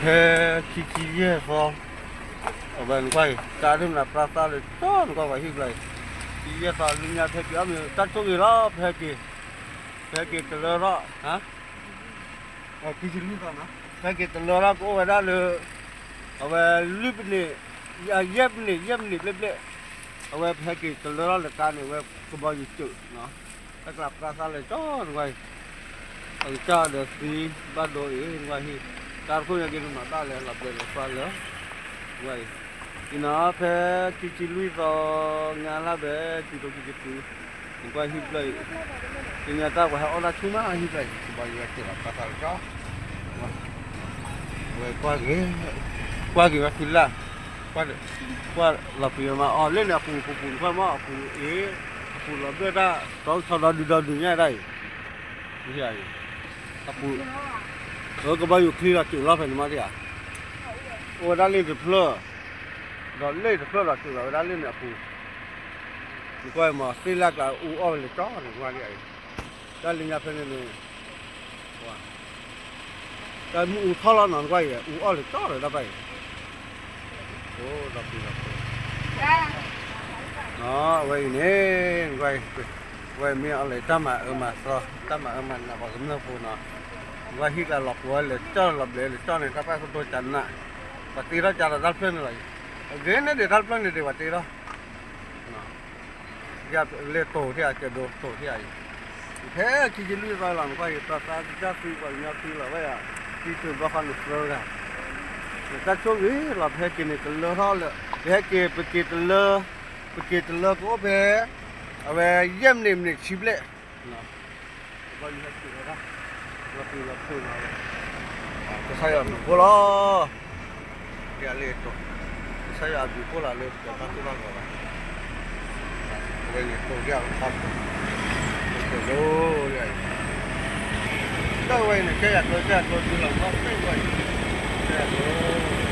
ဖဲခံဆံယဲၢ်သီ, အဝဲနကွၢ်အံၤ ကါဒိၣ်မး ပြၢသၣ်လၢကၠီ နကွၢ်ပှၤဟံၣ်ဖျၢၣ်အံၤ, ခံဆံယဲၢ်သီလၢညါ ဖဲက့ၤအီၣ်မ့ၤ တၢ်ဆိၣ်ဂ့ၤလီၤ ဖဲက့ၤ, ဖဲက့ၤတလၢထီၣ်, ခံဆံလွံၢ်သီနီၤ, ဖဲက့ၤတလၢထီၣ်ကအိၣ်ဝဲဒၣ်လၢ အဝဲလွံၢ်ပနံး, ယဲၢ်ပနံး, ယဲၢ်ပနံးဘျဲၣ်ဘျဲၣ်, အဝဲဖဲက့ၤတလၢထီၣ်လၢကါန့ၣ် အဝဲကဘီယူၤစၢးနီၤ, တၢ်ကျးပြၢသၣ်လၢကၠီ နကွၢ်အံၤ, အကစၢ်ဒီးသံဘၣ်ဒိအံၤ နကွၢ်ဟံၣ်, တၢ်တခိၣ်ညါက့ၤဒုးမၤဘၣ်လၢလီၤပျဲၤလီၤသွါလၢ နကွၢ်အံၤ, အံၤနီၤ ဖဲခံဆံလွံၢ်သီ ညါလၢ်ဘဲ ခံကထိခံဆံခွံ, နကွၢ်ဟံၣ်ဖျၢၣ်အံၤ, ကညီတၢ်ပှၤဟဲအီၣ်တၢ်ဆူၣ်မး ဟံၣ်ဖျၢၣ်အံၤ ကဘီယူၤဝဲစၢးလီၤပြၢသၣ်လၢကၠီ, ဝဲကွၢ်က့ၤ, ကွၢ်က့ၤဝဲဖုလၢ်, ကွၢ်လီၤပျံၤမးအီၤ လၢန့ၣ်အပူၤပူၤပူၤနကွၢ်မး အပူၤအ့ၣ်, အပူၤလီၤဘျၢၣ်တၢ် တီဆီဒီဒုဒီဒုညါဒၣ်အံၤ, အံၤ, အပူၤ, ကဘီယူၤချံလီၤစၢးလီၤဖဲန့ၣ်မးဒၣ်ဧါ, အိၣ်ဝဲဒၣ်လၢတဖျၢၣ်, ဒီးလၢတဖျၢၣ်ဒီးစၢးလီၤဝဲဒၣ်လၢန့ၣ်အပူၤ, နကွၢ်မး သ့ၣ်လၢ်ကျါအူအီၣ်ဝဲလၢကၠီန့ၣ် နကွၢ်ဒၣ်အံၤ, တၢ်လၢညါဖဲန့ၣ်န့ၣ် တၢ်မုၢ်အူထီၣ်လီၤနီၤ နကွၢ်အံၤ အူအီၣ်လၢကၠီလၢတၢ်ပၢ်အံၤ, အိၣ်ဒီးပှၤလီၤ, အဝဲအံၤန့ၣ် နကွၢ်အံၤ, အဝဲမ့ၢ်အီၤလၢတၢ်မၤအၢမၤသီ တၢ်မၤအၢမၤနးပှၤကမျၢၢ်ဖိနီၤ, နကွၢ်ဟံၣ်ကျါလီၤပှီၤလၢကၠီလီၤဘျဲးလၢကၠီန့ၣ် တၢ်ပၢ်သိတိကနး, ပှၤတ့ထီၣ်ကါဒီးတၢ်တဖျၢၣ်န့ၣ်လီၤအံၤ, အဂ့ၤန့ၣ်ဒံးတၢ်တဖျၢၣ်န့ၣ်ဒံးပှၤတ့ထီၣ် လၢတိၤထံၣ်ဧါ ကဲဒိတိၤထံၣ်ဧါ ကၠီဒိတိၤထံၣ်ဧါအံၤ, ဖဲခံဆံလွံၢ်သီလီၤ နကွၢ်အံၤ ပြၢသၣ်ကစၢ်သံ ပှၤကညီသံလီၤဝဲယၤ, သံတုၤဘျီဃီန့ၣ်သၢဂၤ, တၢ်ဆိၣ်ဂ့ၤလီၤ ပဟဲက့ၤန့ၣ် ကလၢထီၣ်လၢ, ပဟဲက့ၤ ပက့ၤတလၢ, ပက့ၤတလၢကအိၣ်ဖဲ, အဝဲယဲၢ်မံးနံး မံးနံးဆံဘျဲၣ် ဘီယူၤဟဲက့ၤဝဲဒၣ်, လီၤပျံၤလီၤဖုးနီၤဝဲ, ကစၢ်ယွၤဘျုးဖှိၣ်လီၤ, ဒ်အလ့ၣ်အတိၤ, ကစၢ်ယွၤအဘျုးဖှိၣ်လီၤလၢပတၢ်သူၣ်ဘၣ်ဂီၤဘၣ်, အဝဲန့ၣ်တိၤဒ်အကခီပူၤ, ကဲဒိဒ်အံၤ, တၢ်ဝဲအံၤန့ၣ် ကဲယၤကျိ ကဲယၤကျိဒုလီၤ မ့ၢ်ဝဲအံၤ, ကဲယၤကျိ